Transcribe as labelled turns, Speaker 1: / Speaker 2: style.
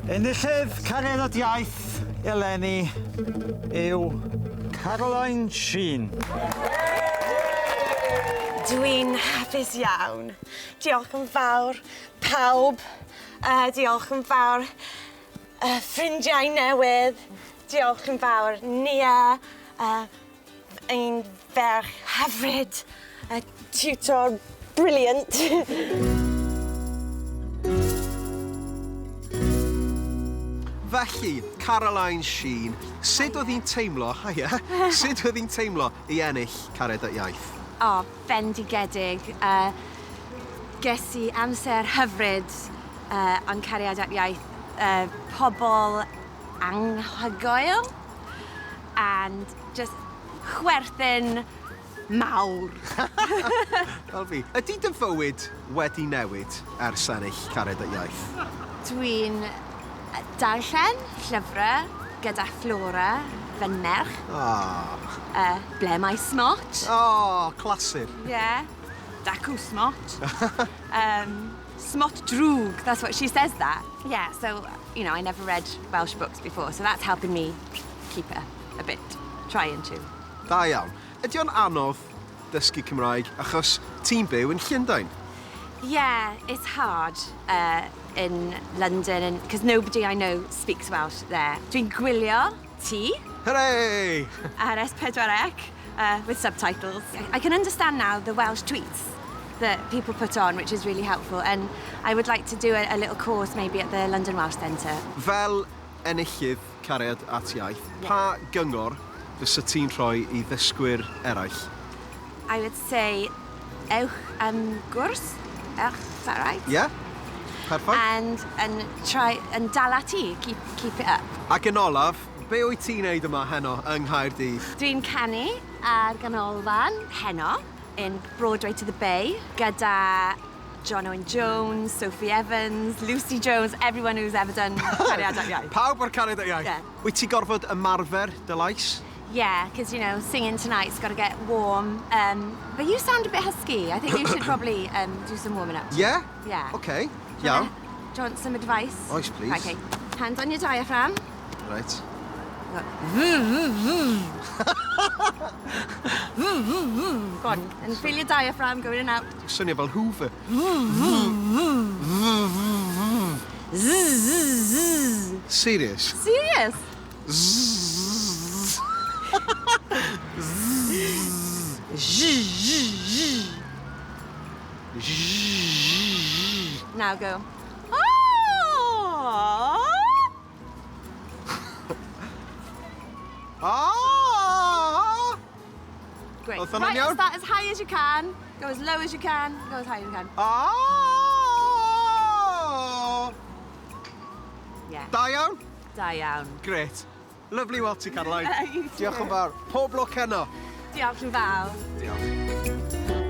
Speaker 1: Enillydd Cariad at Iaith eleni yw Caroline Sheen.
Speaker 2: Dwi'n hapus iawn. Diolch yn fawr, pawb. Uh, diolch yn fawr, uh, ffrindiau newydd. Diolch yn fawr, Nia, uh, ein ferch hyfryd, y tutor brilliant.
Speaker 3: Felly, Caroline Sheen, sut oedd hi'n teimlo, haia, sut oedd hi'n teimlo i ennill Cariad at Iaith?
Speaker 2: O, bendigedig. Uh, ges i amser hyfryd uh, o'n Cariad at Iaith. Uh, pobl anghygoel and just chwerthin mawr.
Speaker 3: Fel fi. Ydy dy fywyd wedi newid ers ennill Cariad at Iaith?
Speaker 2: Dwi'n darllen llyfrau gyda Flora, fy merch.
Speaker 3: Oh.
Speaker 2: Ble mae Smot?
Speaker 3: Oh, clasur.
Speaker 2: Yeah. Dacw Smot. Smot drwg, that's what she says that. Yeah, so, you know, I never read Welsh books before, so that's helping me keep it up a bit. Trying to.
Speaker 3: Da iawn. Ydy o'n anodd dysgu Cymraeg achos ti'n byw yn Llundain?
Speaker 2: Yeah, it's hard in London and because nobody I know speaks Welsh there. Dwi'n gwylio ti.
Speaker 3: Hooray!
Speaker 2: Ar S4C with subtitles. I can understand now the Welsh tweets that people put on, which is really helpful, and I would like to do a little course maybe at the London Welsh Centre.
Speaker 3: Fel enillydd Cariad at Iaith, pa gyngor fysa ti'n rhoi i ddysgwyr eraill?
Speaker 2: I would say, ewch am gwrs. Ewch, is that right?
Speaker 3: Yeah, perffaith.
Speaker 2: And try, and dal ati, keep it up.
Speaker 3: Ac yn olaf, be wyt ti'n neud yma heno yng Nghaerdydd?
Speaker 2: Dwi'n canu ar ganolfan heno in Broadway to the Bay gyda John Owen Jones, Sophie Evans, Lucy Jones, everyone who's ever done Cariad at Iaith.
Speaker 3: Pawb o'r Cariad at Iaith?
Speaker 2: Yeah.
Speaker 3: Wyt ti gorfod ymarfer dy lais?
Speaker 2: Yeah, because, you know, singing tonight's got to get warm. But you sound a bit husky. I think you should probably do some warming up.
Speaker 3: Yeah?
Speaker 2: Yeah.
Speaker 3: Okay,
Speaker 2: Do you
Speaker 3: iawn.
Speaker 2: want some advice?
Speaker 3: Oes, please.
Speaker 2: Okay. Hands on your diaphragm.
Speaker 3: Right.
Speaker 2: Go on, and feel your diaphragm going in and out.
Speaker 3: Swnio fel Hoover.
Speaker 2: Zzz, zzz, zzz.
Speaker 3: Serious?
Speaker 2: Serious?
Speaker 3: Zzz.
Speaker 2: Zzz, zzz, zzz. Now go. Oh!
Speaker 3: Ah!
Speaker 2: Great.
Speaker 3: Oedd hwnna'n
Speaker 2: Right,
Speaker 3: iawn?
Speaker 2: start as high as you can. Go as low as you can. Go as high as you can.
Speaker 3: Ah!
Speaker 2: Yeah.
Speaker 3: Da iawn?
Speaker 2: Da iawn.
Speaker 3: Great. Lovely weld ti, Caroline.
Speaker 2: You too.
Speaker 3: Diolch yn fawr. Pob lwc heno.
Speaker 2: Diolch yn fawr.
Speaker 3: Diolch.